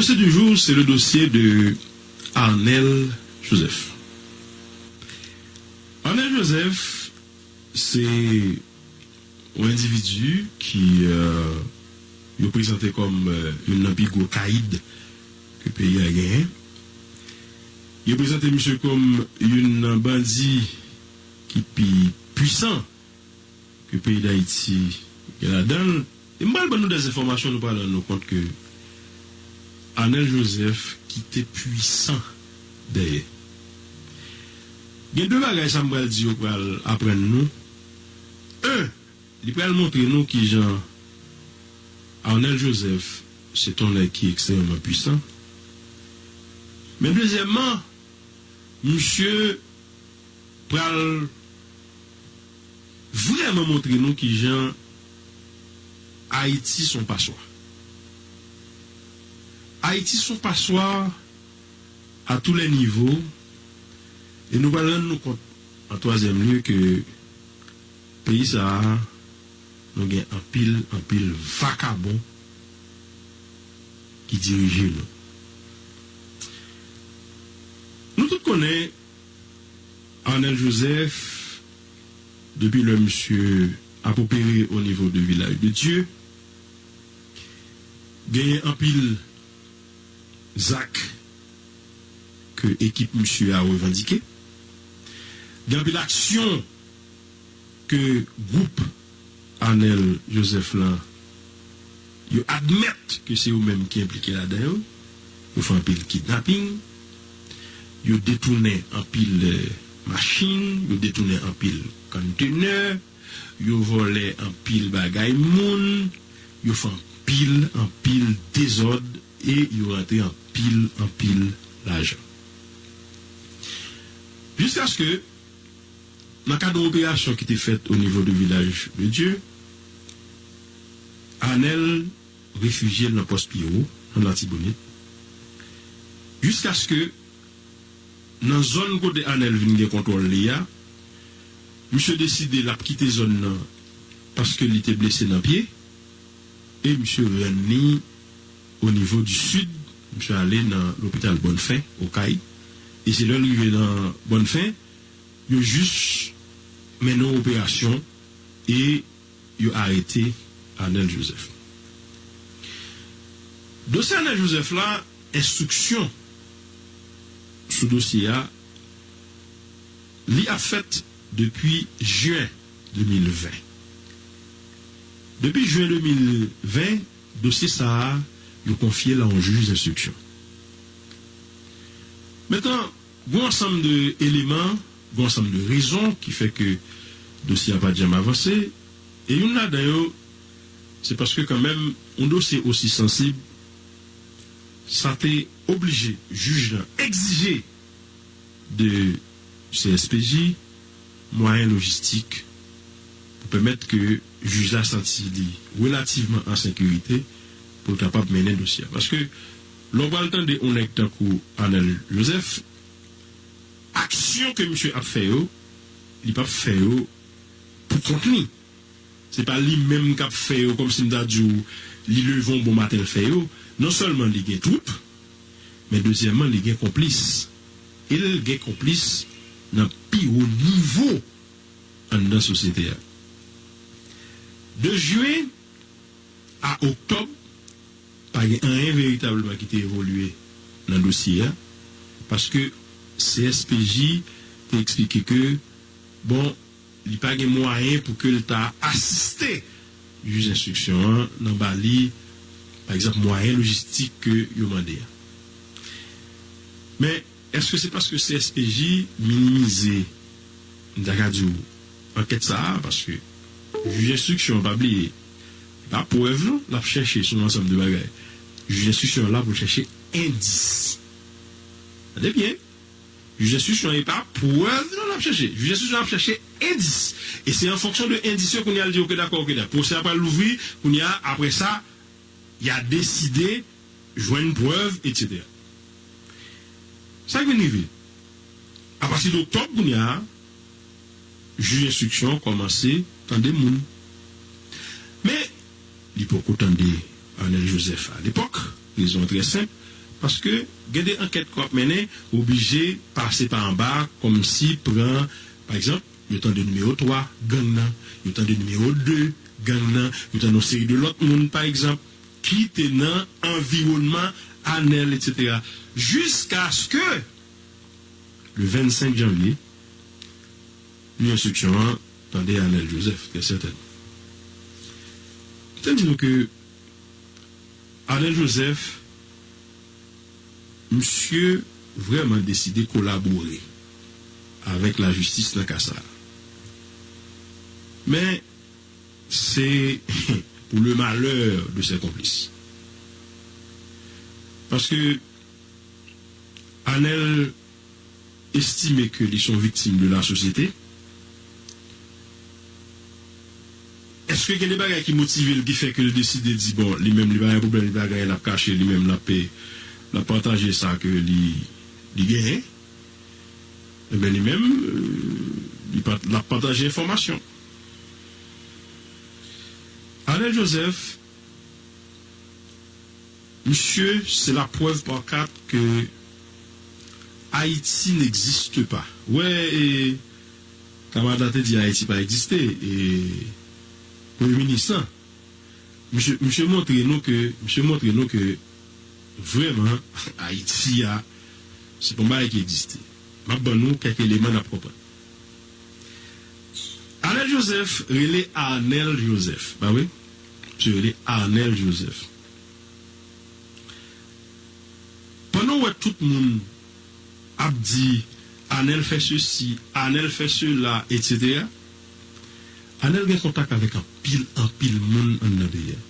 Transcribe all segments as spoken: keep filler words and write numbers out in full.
Dossier du jour, c'est le dossier de Arnel Joseph. Arnel Joseph, se yon endividi ki euh, yo prezante kòm euh, youn nan pi gwo kayid ke peyi a genyen. Yo prezante misye kòm youn nan bandi ki pi pwisan ke peyi Dayiti gen ladan l. E m pral ban nou dèz enfòmasyon, nou pral rann nou kont ke Arnel Joseph kite pwisan dèyè. Gen de bagay sa m pral di yo pral aprann nou. En, li pral montre nou kijan Arnel Joseph se t on nèg ki ekstrèmeman pwisan. Men dezyèmman, misye pral vrèman montre nou kijan Ayiti s on paswa. Ayiti s on paswa à tous les niveaux, e nou pral rann nou kont an twazyèm lye ke peyi sa a, nou gen anpil, anpil vakabon ki dirije nou. Nou tout konnen Arnel Joseph, depi lè misye ap opere o nivo de Vilaj de Dye, genyen anpil zak ke ekip misye a revandike. Gen anpil aksyon ke gwoup Arnel Joseph lan, yo admèt ke se yo menm ki enplike ladan yo. Yo fè anpil kidnaping, yo detounen anpil eh, machin, yo detounen anpil konntenè, yo vòlè anpil bagay moun, yo fè anpil, anpil dezòd e yo rantre anpil, anpil lajan. Jiskaske, nan kad yon operasyon ki te fèt o nivo de Vilaj de Dye, Arnel refijye l nan pòs Pyewo, nan Latibonit, jiskaske nan zòn kote Arnel vin gen kontwòl li a, misye deside l ap kite zòn nan paske li te blese nan pye, e misye rann li o nivo di sid, misye ale nan lopital Bòn Fen, Okay, e se lè l rive nan Bòn Fen, yo jis mennen yon operasyon e yo arete Arnel Joseph. Dosye Arnel Joseph la, enstriksyon sou dosye a, li ap fèt depi jen de mil ven. Depi jen de mil ven, dosye sa a, yo konfye l a yon jij enstriksyon. Mentnan, gen yon ansanm de eleman, gen yon ansanm de rezon ki fè ke dosye a pa t janm avanse, e youn ladan yo, se paske kanmenm yon dosye osi sansib, sa te oblije jij lan egzije de C S P J mwayen lojistik pou pèmèt ke jij la santi li relativman an sekirite pou l kapab mennen dosye a. Paske lè w pral tande yon nèg tankou Arnel Joseph, aksyon ke misye ap fè yo, li p ap fè yo pou kont li. Se pa li menm k ap fè yo, kòmsi m ta di w, li leve yon bon maten l fè yo. Non sèlman li gen twoup, men dezyèmman li gen konplis. E l gen konplis nan pi wo nivo anndan sosyete a. De jen a oktòb, pa gen anyen veritableman ki te evolye nan dosye a, paske C S P J te eksplike ke, bon, li pa gen mwayen pou ke l ta asiste jij enstriksyon an nan ba li, pa egzanp, mwayen lojistik ke yo mande a. Men, èske se paske C S P J minimize, m ta ka di w, ankèt sa a? Paske jij enstriksyon an, pa bliye, se pa prèv non l ap chèche sou yon ansanm de bagay. Jij enstriksyon an la pou l chèche endis. Tande byen. Jij enstriksyon an, e pa prèv non l ap chèche. Jij enstriksyon an ap chèche endis. E se an fonksyon de endis yo kounye a l di, oke, dakò, oke, dakò. Pwosè a pral louvri, kounye a, apre sa, y a deside jwenn prèv, etsetera. Sa k vin rive? Apati de oktòb kounye a, jij enstriksyon an kòmanse tande moun. Men, li poko tande Arnel Joseph alepòk. Rezon an trè senp. Paske gen de ankèt k ap mennen, oblije pase pa anba, kòmsi pran, pa egzanp, yo tande nimewo twa gang nan, yo tande nimewo de gang nan, yo tande yon seri de lòt moun, pa egzanp, ki te nan anviwònman Anèl, etsetera. Jiskaske le vennsenk janvye, li enstriksyon an tande Anèl Joseph, trè sètèn. Kite m di nou ke Anèl Joseph, misye vrèman deside kolabore avèk lajistis nan ka sa a. Men, se pour le malheur de ses complices. Paske Anèl estime ke li se yon viktim de lasosyete. Èske gen de bagay ki motive l, ki fè ke l deside di, bon, li menm, li pa gen pwoblèm, li pa gen anyen l ap kache, li menm, l ap, l ap pataje sa ke li, li genyen? Ebyen, li menm, euh, li pa, l ap pataje enfòmasyon. Anèl Joseph, misye, c'est la preuve par quatre que Haïti n'existe pas. Wè, e, kamarad la te di Ayiti pa egziste, e, premye minis lan. Misye, misye montre nou ke, misye montre nou ke vrèman, Ayiti a, se pa yon bagay ki egziste. M ap ban nou kèk eleman n ap konprann. Anèl Joseph rele Arnel Joseph. Ba wi, misye rele Arnel Joseph. Pandan w wè tout moun ap di, Anèl fè sesi, Anèl fè sela, etsetera, Anèl gen kontak avèk anpil, anpil moun anndan peyi a.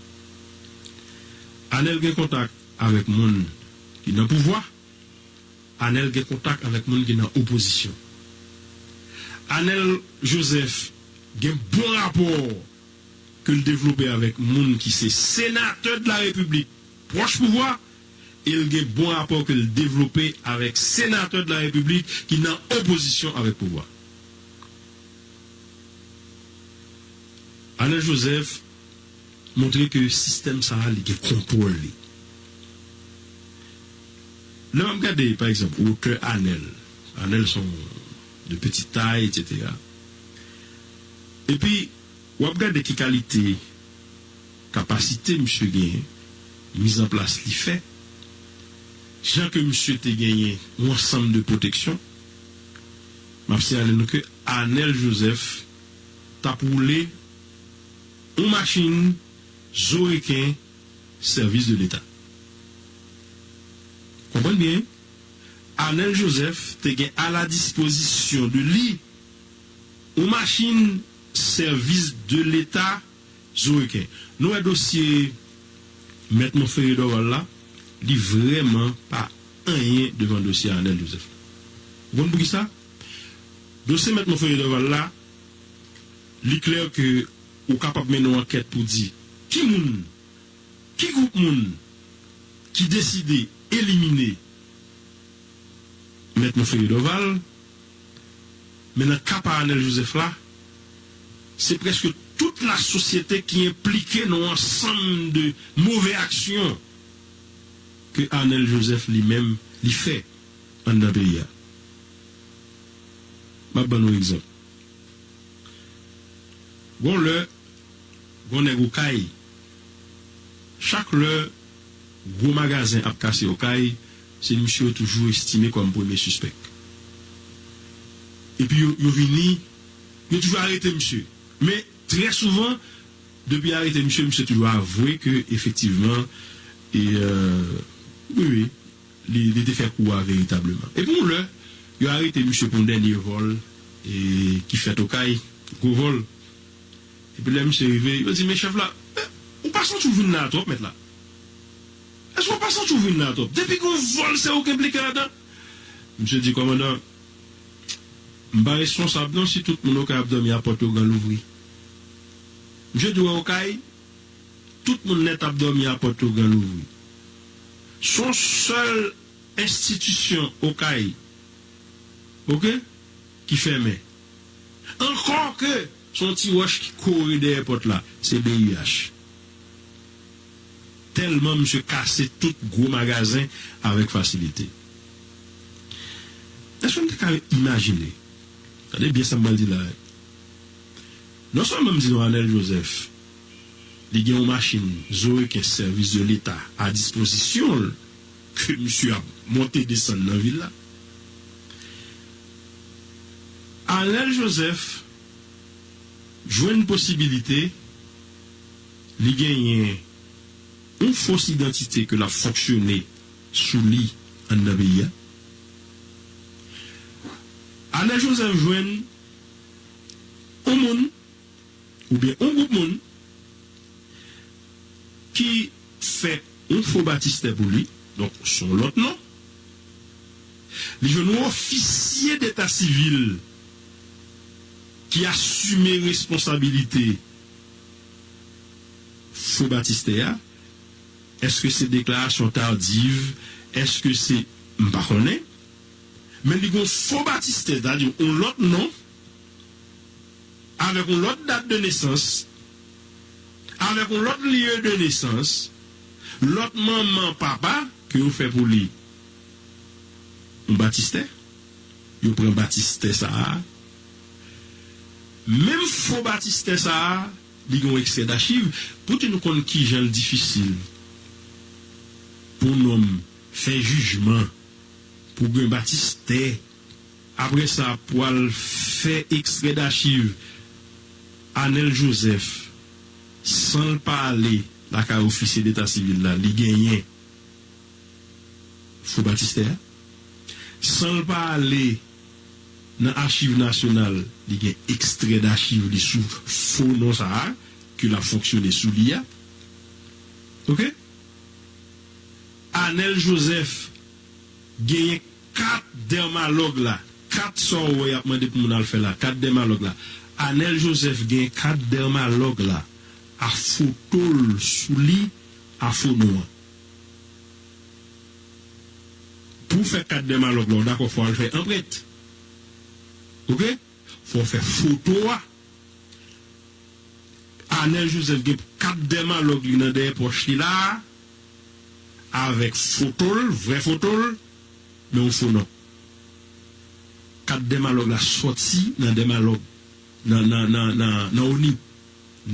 Anèl gen kontak avèk moun ki nan pouvwa, Anèl gen kontak avèk moun ki nan opozisyon. Anèl Joseph gen bon rapò ke l devlope avèk moun ki se senatè de la repiblik pwòch pouvwa, e l gen bon rapò ke l devlope avèk senatè de la repiblik ki nan opozisyon avèk pouvwa. Anèl Joseph montre ke sistèm sa a, li gen kontwòl li. Lè m ap gade, pa egzanp, wotè Anèl, Anèl se yon de petite taille, etsetera. Epi, w ap gade ki kalite kapasite misye genyen, mizanplas li fè, jan ke misye te genyen yon ansanm de pwoteksyon, m ap siyale nou ke Anèl Joseph t ap woule yon machin zo reken sèvis de Leta. Konprann byen, Anèl Joseph te gen a la dispozisyon de li yon machin sèvis de Leta zo reken. Nou wè dosye Mèt Monferrier Dorval la, li vrèman pa anyen devan dosye Anèl Joseph. Ou konn poukisa? Dosye Mèt Monferrier Dorval la, li klè ke ou kapab mennen yon ankèt pou di ki moun, ki gwoup moun ki deside elimine Mèt Monferrier Dorval, men nan ka pa Anèl Joseph la, se prèske tout lasosyete ki enplike nan yon ansanm de move aksyon ke Anèl Joseph li menm li fè anndan peyi a. M ap ban nou egzanp. Gon lè, gon nèg Okay, chak lè gwo magazen ap kase Okay, se misye yo toujou estime kòm premye sispèk. Epi yo, yo vini, yo toujou arete misye. Men, trè souvan, depi yo arete misye, misye toujou avwe ke, efektivman, e, euh, wi, wi, li, li te fè kou a veritableman. Epi yon lè, yo arete misye pou yon dènye vòl, e, ki fèt Okay, gwo vòl. Epi lè misye rive, yo di, men chèf la, eh, ou pa santi w vin la twòp, mèt la? Èske w pa santi w vin la twòp? Depi gen yon vòl, se ou ki enplike ladan. Misye di, kòmandan, m pa responsab non si tout moun Okay ap dòmi a pòt yo gran louvri. Misye di, w wè Okay, tout moun nèt ap dòmi a pòt yo gran louvri. Se yon sèl enstitisyon Okay, oke, ki fèmen. Ankò ke se yon ti wòch ki kore dèyè pòt la, se B I H. tèlman misye kase tout gwo magazen avèk fasilite. Èske nou te ka imajine? Tande byen sa m pral di la. Non sèlman m di nou Anèl Joseph, li gen yon machin Zoe ke sèvis de leta a dispozisyon l, ke misye ap monte desann nan vil la. Anèl Joseph jwenn posibilite li genyen yon fos idantite ke l ap fonksyone sou li anndan peyi a. Anèl Joseph jwenn yon moun oubyen yon gwoup moun ki fè yon fo batistè pou li, donk se yon lòt non. Li jwenn yon ofisye deta sivil ki asime responsabilite fo batistè a. Èske se deklarasyon tardiv? Èske se, m pa konnen. Men li gen yon fo batistè, sètadi yon lòt non, avèk yon lòt dat de nesans, avèk yon lòt lye de nesans, lòt manman, papa, ke yo fè pou li yon batistè. Yo pran batistè sa a. Menm fo batistè sa a, li gen yon ekstrè dachiv. Pou di nou konn kijan l difisil pou nonm fè jijman, pou gen batistè, apre sa pou al fè ekstrè dachiv Anèl Joseph, san l pa ale lakay ofisye deta sivil la, li genyen fo batistè a. San l pa ale nan achiv nasyonal, li gen ekstrè dachiv li sou fo non sa a, ke l ap fonksyone sou li a. Oke? Anèl Joseph genyen kat dèmalòg la, kat sa w wè y ap mande pou moun al fè la, kat dèmalòg la. Anèl Joseph gen kat dèmalòg la, a foto l sou li, a fo non an. Pou w fè kat dèmalòg la, w dakò, fò w al fè anprent. Oke? Fò w fè foto a. Anèl Joseph gen kat dèmalòg li nan dèyè pòch li la, avèk foto l, vrè foto l, men yon fo non. Kat dèmalòg la sòti nan dèmalòg, nan, nan, nan, nan, nan ONI,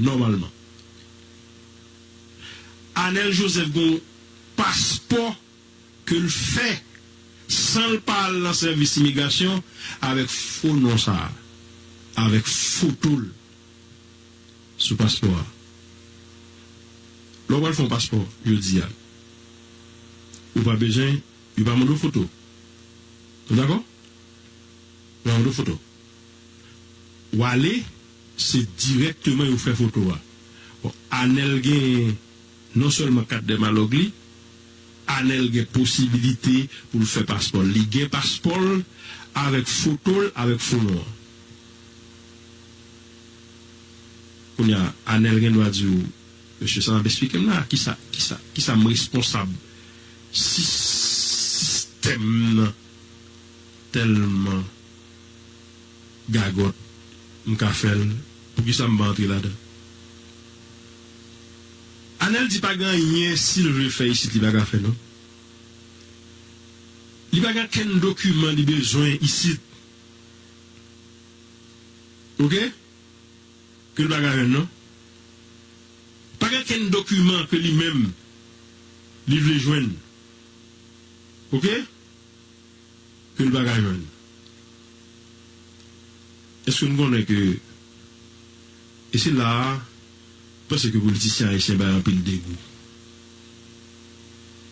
nòmalman. Anèl Joseph gen yon paspò ke l fè san l pa al nan sèvis imigrasyon avèk fo non sa a, avèk foto l sou paspò a. Lè w pral fè yon paspò jodi a, ou pa bezwen, yo pa mande w foto. Nou dakò? Yo pa mande w foto. W ale, se dirèkteman yo fè foto a. Bon, Anèl gen non sèlman kat dèmalòg li, Anèl gen posibilite pou l fè paspò l. Li gen paspò l avèk foto l, avèk fo non an. Kounye a, Anèl gen dwa di w, mesye sa ap esplike m la, kisa, kisa, kisa m responsab si sistèm nan tèlman gagòt, m ka fè l, poukisa m pa antre ladan? Anèl di pa gen anyen si l vle fè isit li pa ka fè non. Li pa gen kenn dokiman li bezwen isit. Oke? Ke l pa ka jwenn non. Pa gen kenn dokiman ke li menm li vle jwenn. Oke? Ke l pa ka jwenn. Èske n konnen ke, e se la a, m panse ke politisyen ayisyen bay anpil degou.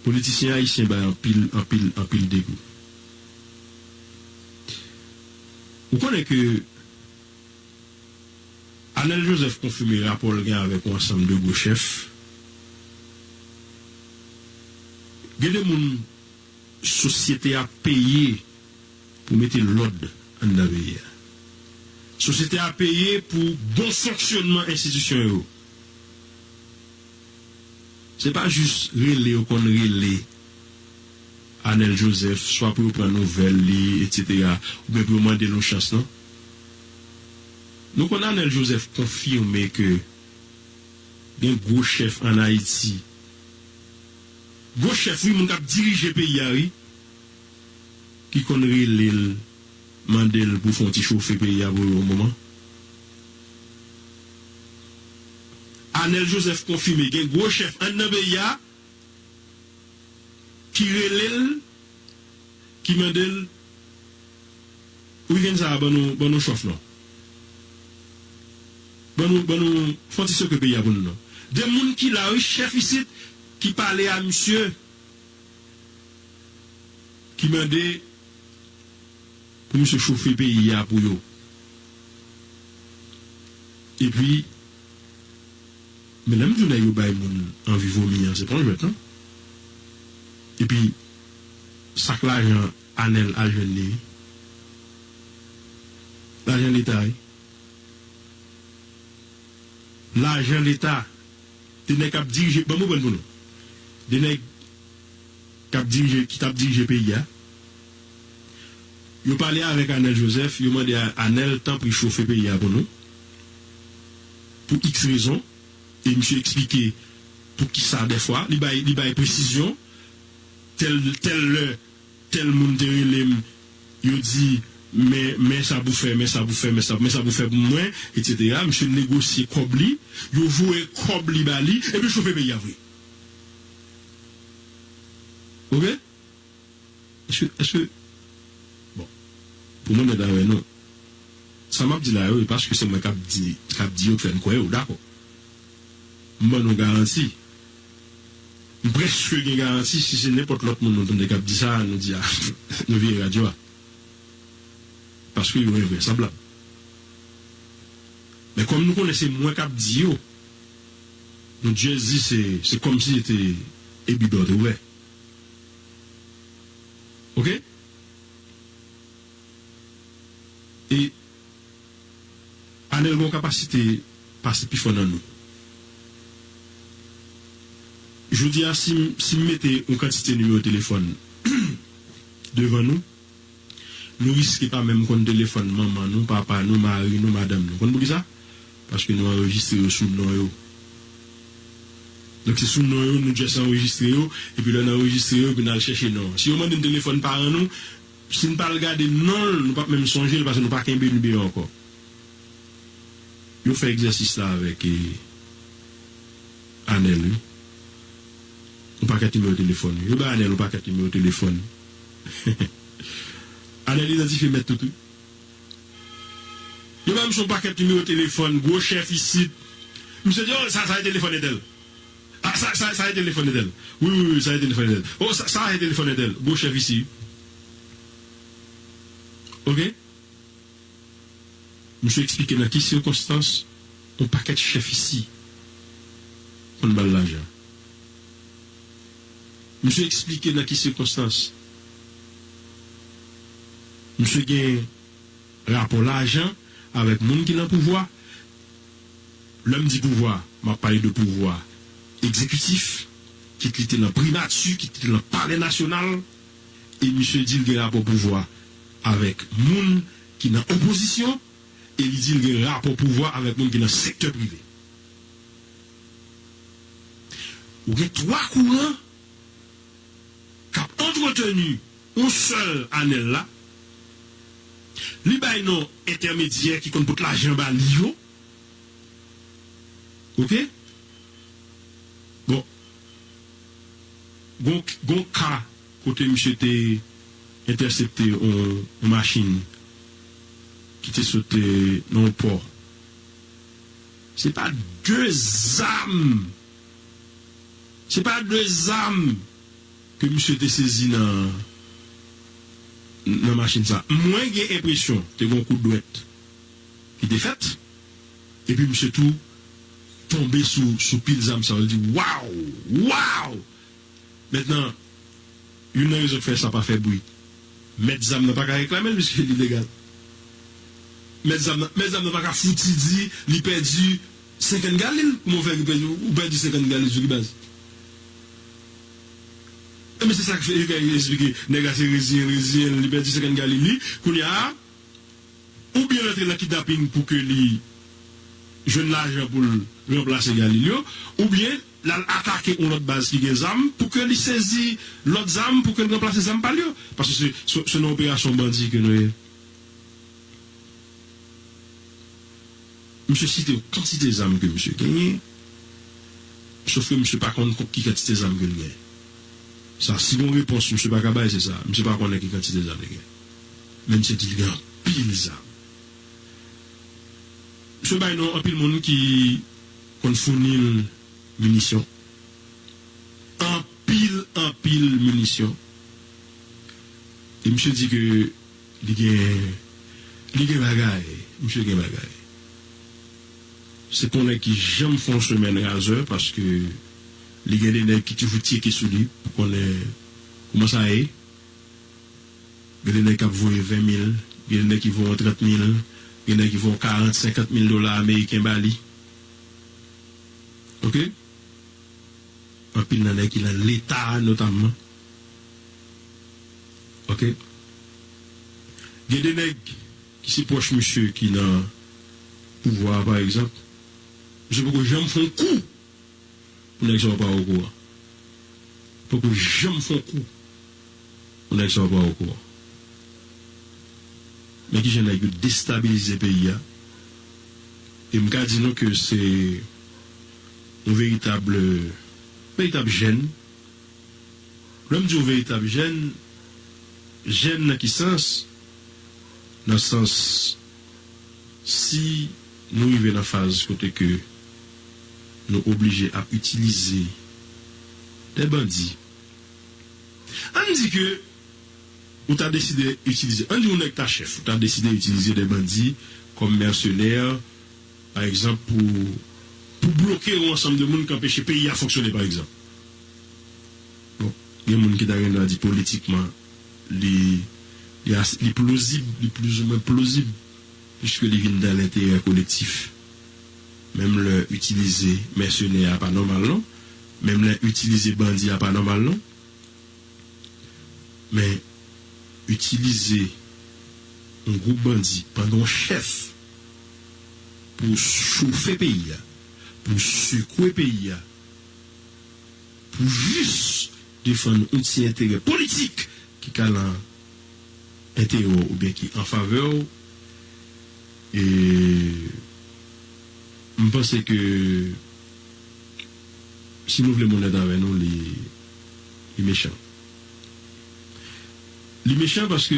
Politisyen ayisyen bay anpil, anpil, anpil degou. Ou konnen ke Anèl Joseph konfime rapò l gen avèk yon ansanm de gwo chèf. Gen de moun sosyete a peye pou mete lòd anndan peyi a. Sosyete a peye pou bon fonksyònman enstitisyon yo. Se pa jis rele yo konn rele Anèl Joseph, swa pou yo pran nouvèl li, etsetera, oubyen pou yo mande l yon chans, non. Nou konn Anèl Joseph konfime ke gen gwo chèf ann Ayiti Gwo chèf, wi, moun k ap dirije peyi a, wi, ki konn rele l, mande l pou fè yon ti chofe peyi a pou yo yon moman. Anèl Joseph konfime gen gwo chèf anndan peyi a ki rele l, ki mande l, wikenn sa a, ban nou, ban nou chòf non. Ban nou, ban nou, fè yon ti sekwe peyi a pou nou non. De moun ki la, wi, chèf isit, ki pale a misye, ki mande pou misye chofe peyi a pou yo. Epi, men lè m di w nèg yo bay moun anvi vomi an, se pa yon jwèt non. Epi, sa k lajan Anèl al jwenn li, wi. Lajan Leta, wi. Lajan Leta. De nèg k ap dirije, ban m reprann pou nou. De nèg k ap dirije, ki t ap dirije peyi a. Yo pale avèk Anèl Joseph, yo mande a Anèl, tanpri, chofe peyi a pou nou. Pou iks rezon. E misye eksplike poukisa dèfwa. Li bay, li bay presizyon. Tèl, tèl lè, tèl moun te rele m, yo di, men, men sa pou fè, men sa pou fè, men sa, men sa pou fè pou mwen, etsetera. Misye negosye kòb li, yo voye kòb li ba li, epi l chofe peyi a vre. Oke? Èske, èske, bon, pou mwen, mèt avè nou, sa m ap di la yo, e paske se mwen k ap di, k ap di yo, k fè n kwè yo, dakò. M ban nou garanti. M prèske gen garanti, si se nenpòt lòt moun nou tande k ap di sa, nou di, a, nou vire radyo a. Paske yo envresanblab. Men kòm nou konnen se mwen k ap di yo, nou just di se, se kòmsi se te ebi dò te ouvè. Oke? E Anèl gen yon kapasite pase pi fò nan nou. Jodi a, si m, si m mete yon kantite nimewo telefòn devan nou, nou riske pa menm konn telefòn manman nou, papa nou, mari nou, madanm nou. Konn poukisa? Paske nou anrejistre yo sou non yo. Donk, se sou non yo, nou just anrejistre yo, epi lè n anrejistre yo, epi n al chèche non an. Si yo mande n telefòn paran nou, si n pa al gade non l, nou p ap menm sonje l, paske nou pa kenbe nimewo ankò. Yo fè egzèsis la avèk, e, Anèl, wi. Yon pakèt nimewo telefòn. Yo bay Anèl yon pakèt nimewo telefòn. Anèl idantifye mèt tout, wi. Yo bay misye yon pakèt nimewo telefòn, gwo chèf isit. Misye di, o, sa, sa e telefòn entèl. A, sa, sa, sa e telefòn entèl. Wi, wi, wi, sa e telefòn entèl. O, sa, sa e telefòn entèl. Gwo chèf isi. Oke? Misye eksplike nan ki sikonstans yon pakèt chèf isi konn ba l lajan. Misye eksplike nan ki sikonstans misye gen rapò lajan avèk moun ki nan pouvwa. Lè m di pouvwa, m ap pale de pouvwa egzekitif, kit li te nan primati, kit li te nan palè nasyonal, e misye di l gen rapò pouvwa avèk moun ki nan opozisyon, e li di l gen rapò pouvwa avèk moun ki nan sektè prive. Ou gen twa kouran k ap antreteni yon sèl Anèl la. Li bay non entèmedyè ki konn pot lajan ba li yo. Oke? Bon. Gon, gon ka kote misye te entèsepte yon, yon machin ki te sot, e, nan yon pò. Se pa de zam. Se pa de zam ke misye te sezi nan, nan machin sa. Mwen gen enpresyon te gen yon kout dwèt ki te fèt, epi misye tou tonbe sou, sou pil zam sa yo. Li di, waw! Waw! Mentnan, youn nan rezon k fè sa pa fè bri, mèt zam nan pa ka reklame l piske li legal. Mèt zam nan, mèt zam nan pa ka fouti di li pèdi senkant galil. Kòman w fè ki pèdi, ou pèdi senkant galil sou ki baz? Enben, se sa k fè, ki fè yo eksplike nèg la se reziyen, reziyen, li pèdi senkant galil li. Kounye a, oubyen l antre nan kidnaping pou ke li jwenn lajan pou l ranplase Galil yo, oubyen l al atake yon lòt baz ki gen zam pou ke li sezi lòt zam pou ke l ranplase zam pa l yo. Paske se, se, se nan operasyon bandi ke nou ye. Misye site yon kantite zam ke misye genyen, sof ke misye pa konn ki kantite zam ke l genyen. Sa, si gon repons misye pa ka bay, se sa. Misye pa konnen ki kantite zam li genyen. Men misye di li gen anpil zam. Misye bay non anpil moun ki konn founi l minisyon. Anpil, anpil minisyon. E misye di ke li gen, li gen bagay. Misye gen bagay. Se pa yon nèg ki janm fè yon semèn razè, paske li gen de nèg ki toujou tcheke sou li pou konnen kòman sa ye. Gen de nèg k ap voye ven mil, gen de nèg ki voye trant mil, gen nèg ki voye karant, senkant mil dola ameriken ba li. Oke? Anpil nan nèg ki nan Leta a, notamman. Oke? Gen de nèg ki se pwòch misye ki nan pouvwa a, pa egzanp. Misye poko janm fè yon kou pou nèg sa yo pa okouran. Poko janm fè yon kou pou nèg sa yo pa okouran. Men kijan nèg yo destabilize peyi a. E m ka di nou ke se yon veritab, veritab jèn. Lè m di yon veritab jèn, jèn nan ki sans? Nan sans, si nou rive nan faz kote ke nou oblije ap itilize de bandi, ann di ke ou ta deside itilize, ann di yon nèg ta chèf, ou ta deside itilize de bandi kòm mèsenè, pa egzanp, pou, pou bloke yon ansanm de moun k anpeche peyi a fonksyone, pa egzanp. Bon, gen moun ki ta gen dwa di politikman, li, li, as- li plozib, li plizoumwen plozib, piske li vin dan lenterè kolektif. Menm lè itilize mèsenè a pa nòmal, non. Menm lè itilize bandi a pa nòmal, non. Men itilize yon gwoup bandi pandan yon chèf pou chofe peyi a, pou sekwe peyi a, pou jis defann yon ti enterè politik ki ka nan enterè w oubyen ki an favè w. E m panse ke si nou vle m onèt avè nou, li, li mechan. Li mechan paske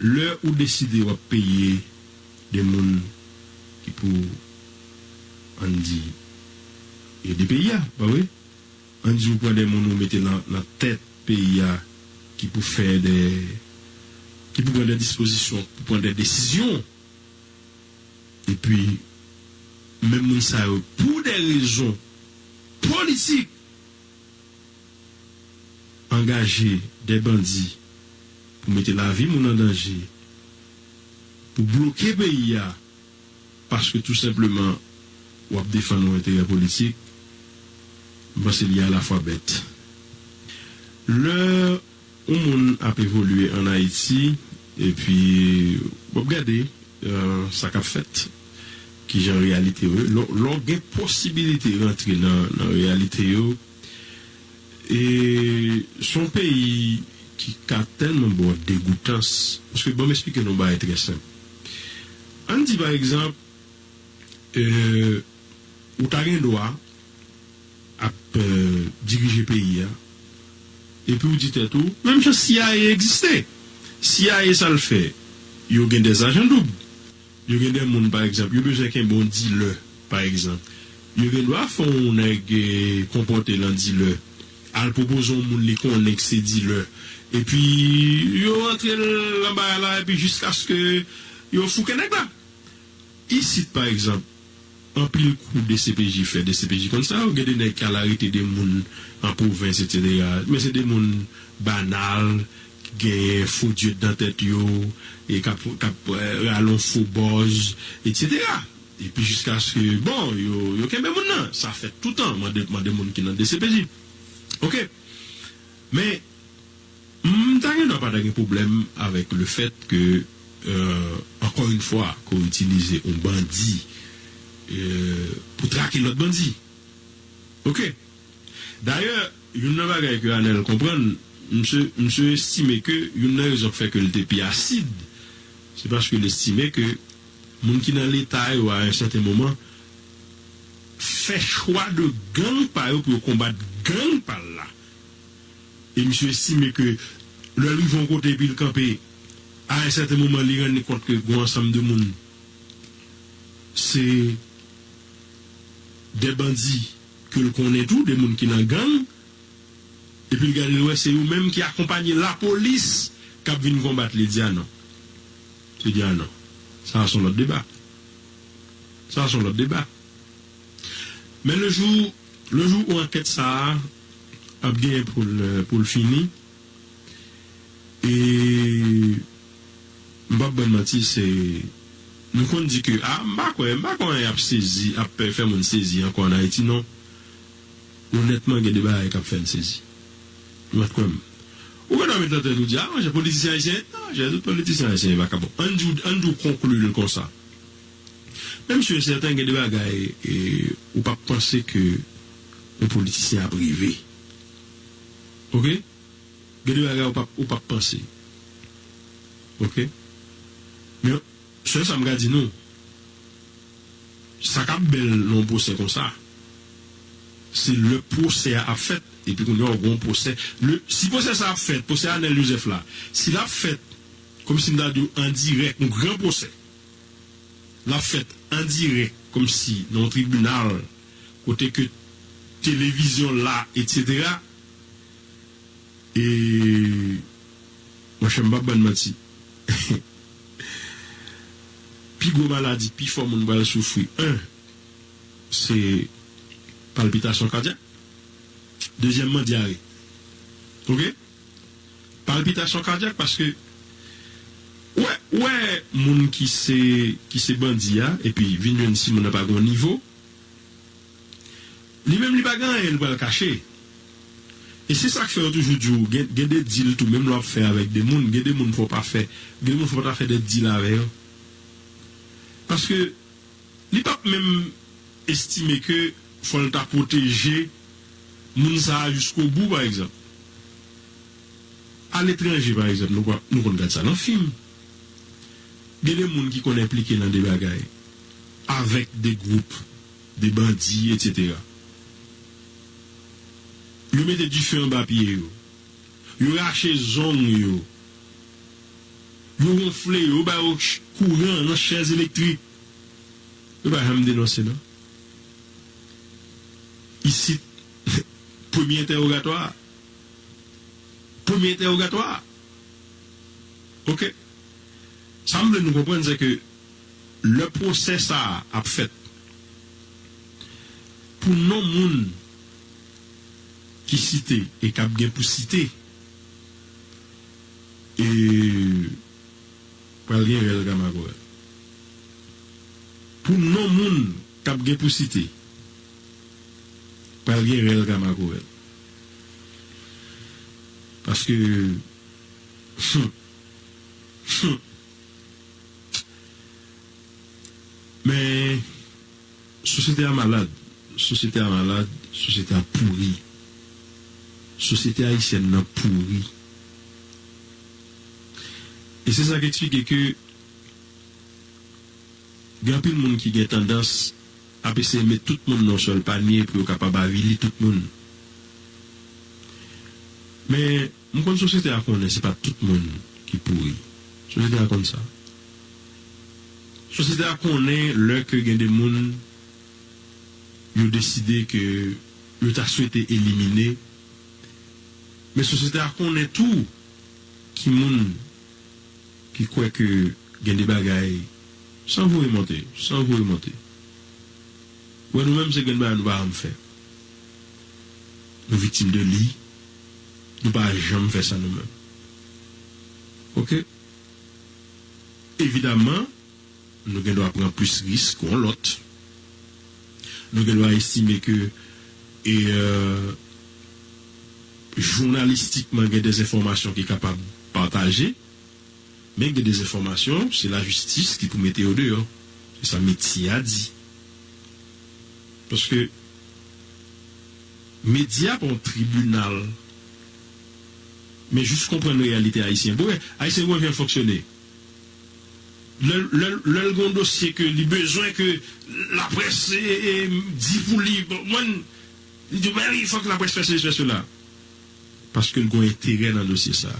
lè ou deside w ap peye de moun ki pou, ann di, ede peyi a, pa vre? Ann di ou pran de moun ou mete nan, nan tèt peyi a ki pou fè de, ki pou pran de dispozisyon, pou pran de desizyon. Epi, menm moun sa yo, pou de rezon politik, angaje de bandi pou mete lavi moun an danje, pou bloke peyi a, paske tou senpleman w ap defann yon enterè politik, m panse li alafwa bèt. Lè yon moun ap evolye ann Ayiti, epi w ap gade, euh, sa k ap fèt, kijan reyalite yo ye. Lè, lè w gen posibilite rantre nan, nan reyalite yo, e se yon peyi ki ka tèlman ba w degoutans. Paske ban m esplike nou yon bagay trè senp. Ann di, pa egzanp, euh, ou ta gen dwa ap, euh, dirije peyi a, epi w di tèt ou, menm jan C I A egziste. C I A sa l fè? Yo gen de ajan doub. Yo gen de moun, pa egzanp, yo bezwen kenbe yon dilè, pa egzanp. Yo gen dwa fè yon nèg, eh, konpòte l an dilè, al pwopoze yon moun li konnen k se dilè. Epi, yo rantre l anba la, epi jiskaske yo fouke nèg la. Isit, pa egzanp, anpil kou D C P J fè, D C P J konn sa, ou gen de nèg k al arete de moun an pwovens, etsetera. Men se de moun banal, ki genyen fo dyèt nan tèt yo, e k ap, k ap, eh, rale yon fo bòz, etsetera. Epi jiskaske, bon, yo, yo kenbe moun nan. Sa fèt toutan, mande, mande moun ki nan D C P J. Oke. Men, M ta gen dwa pa ta gen pwoblèm avèk le fèt ke, euh, ankò yon fwa, ke w itilize yon bandi euh, pou trake lòt bandi. Oke. Dayè, youn nan bagay ke Anèl konprann, misye, misye estime ke youn nan rezon k fè ke l te pi asid, se paske l estime ke moun ki nan Leta yo a yon sèten moman fè chwa de gang pa yo pou yo konbat gang pa l la. E misye estime ke lè l rive yon kote epi l kanpe, a yon sèten moman li rann li kont ke gon ansanm de moun se de bandi ke l konnen tou, de moun ki nan gang, epi l gade l wè se yo menm ki akonpanye lapolis k ap vin konbat li, li di a non. Li di a non. Sa a se yon lòt deba. Sa a se yon lòt deba. Men le jou, le jou où ankèt sa a ap genyen pou l, pou l fini, e m p ap bann manti, se, nou konn di ke, a, m pa kwè, m pa kwè y ap sezi, ap fè moun sezi ankò ann Ayiti, non. Onètman, gen de bagay k ap fè n sezi. Nou mèt kwè m. Ou gen dwa met nan tèt ou di, a, monchè, politisyen ayisyen, non, monchè, tout politisyen ayisyen vakabon. Ann di w, ann di w konkli l konsa. Menm si e sèten gen de bagay, e, ou p ap panse ke yon politisyen ap rive. Oke? Gen de bagay ou p ap, ou p ap panse. Oke? Men, sèl sa m ka di nou, sa k ap bèl nan yon pwosè konsa, se lè pwosè a ap fèt, epi kounye a w gen yon pwosè. Lè, si pwosè sa ap fèt, pwosè Anèl Joseph la, si l ap fèt kòmsi m ta di w an dirèk, yon gran pwosè, l ap fèt an dirèk, kòmsi nan yon tribinal, kote ke televizyon la, etsetera. E, monchè, m p ap bann manti. Pi gwo maladi, pi fò moun pral soufri, en, se palpitasyon kadyak. Dezyèmman, dyare. Oke? Palpitasyon kadyak, paske, wè, wè, moun ki se, ki se bandi a, epi vin jwenn si moun nan pa gen yon nivo, li menm li pa gen anyen li pral kache. E se sa k fè yo toujou di w, gen, gen de dil tou, menm lè w ap fè avèk de moun, gen de moun fò w pa fè, gen de moun fò w pa ta fè de dil avè yo. Paske li p ap menm estime ke fò l ta pwoteje moun sa a jiskobou, pa egzanp. Aletranje, pa egzanp, nou, nou konn gad sa nan fim. Gen de moun ki konn enplike nan de bagay avèk de gwoup, de bandi, etsetera. Yo mete dife anba pye yo. Yo rache zong yo. Yo wonfle yo, yo ba yo ch-, kouran nan chèz elektrik. Yo pa janm denonse, non. Isit, premye entèwogatwa. Premye entèwogatwa. Oke. Sa m vle nou konprann, se ke lè pwosè sa a ap fèt, pou non moun ki site e k ap gen pou site, e pral gen rèl Kamakòrèl. Pou non moun k ap gen pou site, pral gen rèl Kamakòrèl. Paske, hmm, hmm. Men, sosyete a malad. Sosyete a malad, sosyete a pouri. Sosyete ayisyèn nan pouri. E se sa k eksplike ke gen anpil moun ki gen tandans ap eseye met tout moun nan yon sèl panye pou yo kapab avili tout moun. Men, m konn sosyete a konnen se pa tout moun ki pouri. Sosyete a konn sa. Sosyete a konnen lè ke gen de moun yo deside ke yo ta swete elimine. Men sosyete a konnen tou ki moun ki kwè ke gen de bagay, san voye monte, san voye monte. Wè, nou menm se gen bagay nou pa janm fè. Nou viktim de li, nou pa janm fè sa nou menm. Oke? Evidaman, nou gen dwa pran plis risk yon lòt. Nou gen dwa estime ke, e, euh, jounalistikman gen de enfòmasyon ki kapab pataje, men gen de enfòmasyon, se lajistis ki pou mete yo deyò. Se sa metye a di. Paske medya pa yon tribinal, men jis konprann reyalite ayisyen. Bon, ayisyen konn jan l fonksyone. Lè, lè, lè l gen yon dosye ke li bezwen ke laprès e, e, di pou li, bon, mwen, li di, men wi, fòk laprès fè sesi, fè sela. Paske l gen yon enterè nan dosye sa.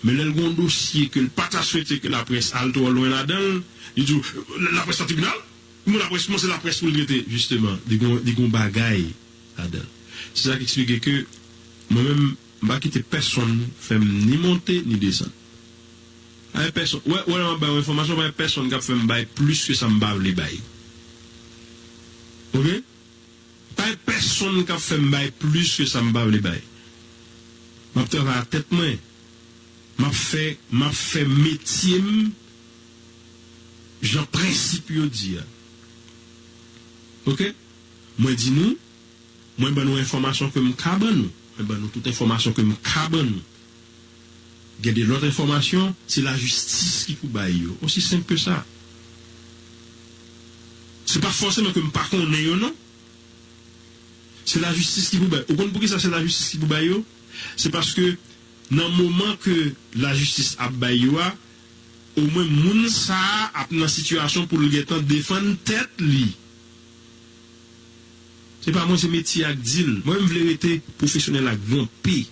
Men lè l gen yon dosye ke l pa ta swete ke laprès al twò lwen ladan l, li di, laprès pa tribinal, bon, laprès, kòman se laprès pou l trete, jisteman, li gen, li gen yon bagay ladan l. Se sa k eksplike ke mwen menm, m pa kite pèsonn fè m ni monte, ni desann. Ay pèsonn, wè, wè, lè m ap bay yon enfòmasyon, pa gen pèsonn k ap fè m bay plis ke sa m pa vle bay. Oke? Pa gen pèsonn k ap fè m bay plis ke sa m pa vle bay. M ap travay ak tèt mwen. M ap fè, m ap fè metye m jan prensip yo di a. Oke? Mwen di nou, mwen ban nou enfòmasyon ke m ka ban nou. Mwen ban nou tout enfòmasyon ke m ka ban nou. Gen de lòt enfòmasyon, se lajistis ki pou bay yo. Osi senp ke sa. Se pa fòseman ke m pa konnen yo, non. Se lajistis ki pou bay. Ou konn poukisa se lajistis ki pou bay yo? Se paske nan moman ke lajistis ap bay yo a, omwen moun sa a ap nan sitiyasyon pou l gentan defann tèt li. Se pa mwen, se metye a k di l. Mwen, m vle rete pwofesyonèl ak gran P.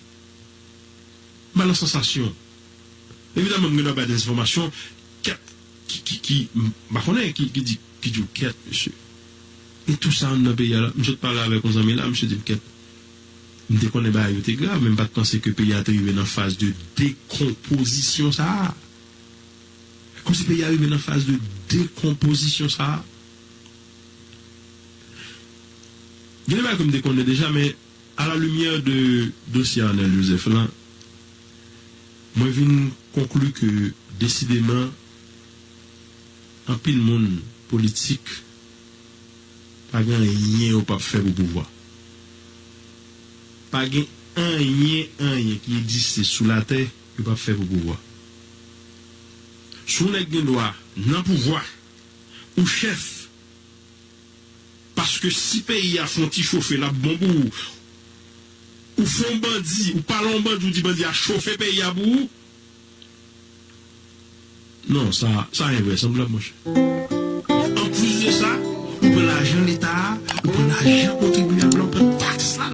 M pa nan sansasyon. Evidaman, m gen dwa bay de enfòmasyon, kèt, ki, ki, ki, m pa konnen, ki, ki di, ki di w kèt, mesye. E tou sa anndan peyi a la. M sot pale avèk yon zanmi la, misye di m kèt. M te konnen bagay yo te grav, men m pa t panse ke peyi a te rive nan faz de dekonpozisyon sa a. Kòmsi peyi a rive nan faz de dekonpozisyon sa a. Gen de bagay ke m te konnen deja, men a la limyè de dosye Arnel Joseph lan, mwen vin konkli ke desideman anpil moun politik pa gen anyen yo p ap fè pou pouvwa. Pa gen anyen, anyen ki egziste sou latè yo p ap fè pou pouvwa. Si yon nèg gen dwa nan pouvwa, ou chèf, paske si peyi a fè yon ti chofe, l ap bon pou ou. Ou fè yon bandi, ou pale yon bandi, ou di bandi a chofe peyi a pou ou. Non, sa, sa envrèsanblab, monchè. Anplis de sa, ou pran lajan Leta a, ou pran lajan